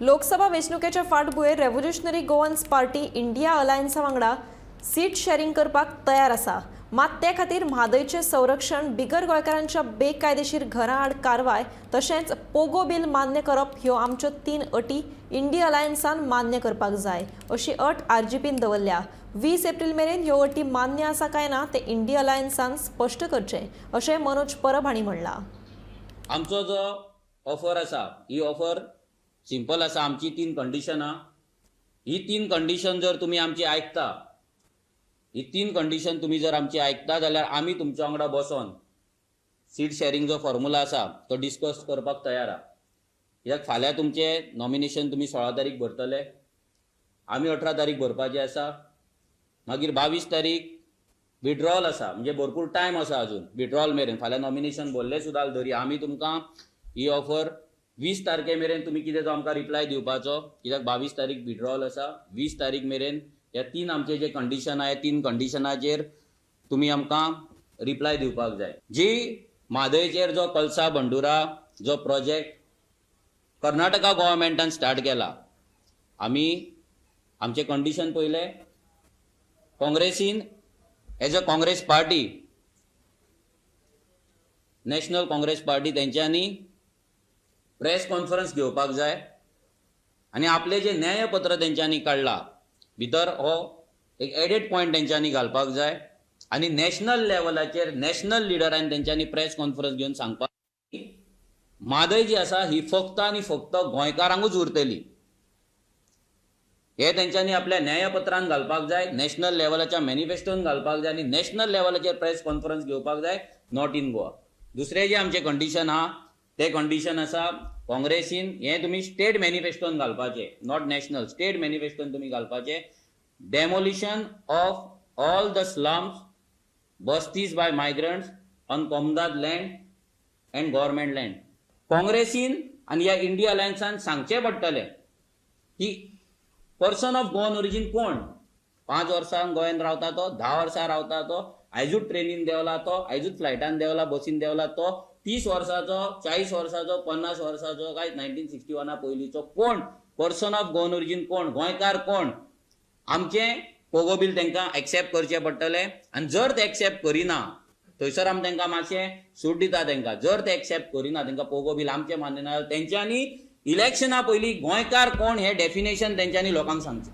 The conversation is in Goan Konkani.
लोकसभा वेंचणुकेच्या फाटभुंयेर रेव्होल्युशनरी गोवन्स पार्टी इंडिया अलायन्सा वांगडा सीट शॅरिंग करपाक तयार आसा. मात ते खातीर म्हादयचें संरक्षण, बिगर गोंयकारांच्या बेकायदेशीर घरां आड कारवाय तशेंच पोगो बील मान्य करप ह्यो आमच्यो तीन अटी इंडिया अलायन्सान मान्य करपाक जाय अशी अट आरजीपीन दवरल्या. 20 एप्रील मेरेन ह्यो अटी मान्य आसा काय ना तें इंडिया अलायन्सान स्पश्ट करचें अशें मनोज परब हांणी म्हणलां. आमचो जो ऑफर आसा, ही ऑफर सिंपल आसा. आमची तीन कंडिशनां, ही तीन कंडिशन जर तुमी आमची आयकता, ही तीन कंडिशन तुमी जर आमची आयकता जाल्यार आमी तुमच्या वांगडा बसोन सीट शॅरिंग जो फॉर्मुला आसा तो डिस्कस करपाक तयार आहा. कित्याक फाल्यां तुमचें नॉमिनेशन तुमी 16 तारीख भरतले, आमी 18 तारीख भरपाची आसा, मागीर 22 तारीख विड्रॉल आसा, म्हणजे भरपूर टायम आसा अजून विड्रॉल मेरेन. फाल्यां नॉमिनेशन भरलें सुद्दां धरी आमी तुमकां ही ऑफर 20 तारखे मेरेन तुमी कितें तो आमकां रिप्लाय दिवपाचो, कित्याक 22 तारीख विड्रॉल आसा. 20 तारीख मेरेन ह्या तीन आमचे जे कंडिशन आहा, तीन कंडिशनाचेर तुमी आमकां रिप्लाय दिवपाक जाय. जी म्हादयचेर जो कलसा बंडुरा जो प्रोजेक्ट कर्नाटका गोवोरमेंटान स्टार्ट केला, आमी आमचें कंडिशन पयलें काँग्रेसीन as a Congress party, National Congress Party, तेंच्यांनी प्रेस कॉन्फरन्स घेवपाक जाय आनी आपलें जें न्यायपत्र तेंच्यांनी काडलां भितर हो एक एडेड पॉयंट तेंच्यांनी घालपाक जाय आनी नॅशनल लेवलाचेर नॅशनल लिडरान तेंच्यांनी प्रेस कॉन्फरन्स घेवन सांगपाक, म्हादय जी आसा ही फक्त आनी फक्त गोंयकारांकूच उरतली, हे तेंच्यांनी आपल्या न्यायपत्रान घालपाक जाय, नॅशनल लेवलाच्या मॅनिफेस्टोन घालपाक जाय आनी नॅशनल लेवलाचेर प्रेस कॉन्फरन्स घेवपाक जाय, not in Goa. दुसरें जें आमचें कंडिशन आहा तें कंडिशन आसा, काँग्रेसीन हें तुमी स्टेट मॅनिफेस्टोन घालपाचें, not national, state मॅनिफेस्टोन तुमी घालपाचें, demolition of all the slums, bastis by migrants on comunidade land and government land. काँग्रेसीन आनी ह्या इंडिया अलायन्सान सांगचें पडटलें की पर्सन ऑफ गोवन ओरिजीन कोण, 5 वर्सां गोंयांत रावता तो, 10 वर्सां रावता तो, आयजूच ट्रेनीन देंवला तो, आयजूच फ्लायटान देंवला, बसीन देंवला तो, 30 वर्साचो, 40 वर्साचो, 50 वर्साचो, काय 1961 पयलींचो कोण, पर्सन ऑफ गोवन ओरिजीन कोण, गोंयकार कोण. आमचें पोगो बील तांकां एक्सेप्ट करचें पडटलें आनी जर ते एक्सेप्ट करिना थंयसर आमी तांकां मातशें सूट दिता. तांकां जर ते एक्सेप्ट करिना, तांकां पोगो बील आमचें मान्य ना, तेंच्यांनी इलेक्शना पयलीं गोंयकार कोण हें डेफिनेशन तेंच्यांनी लोकांक सांगचें.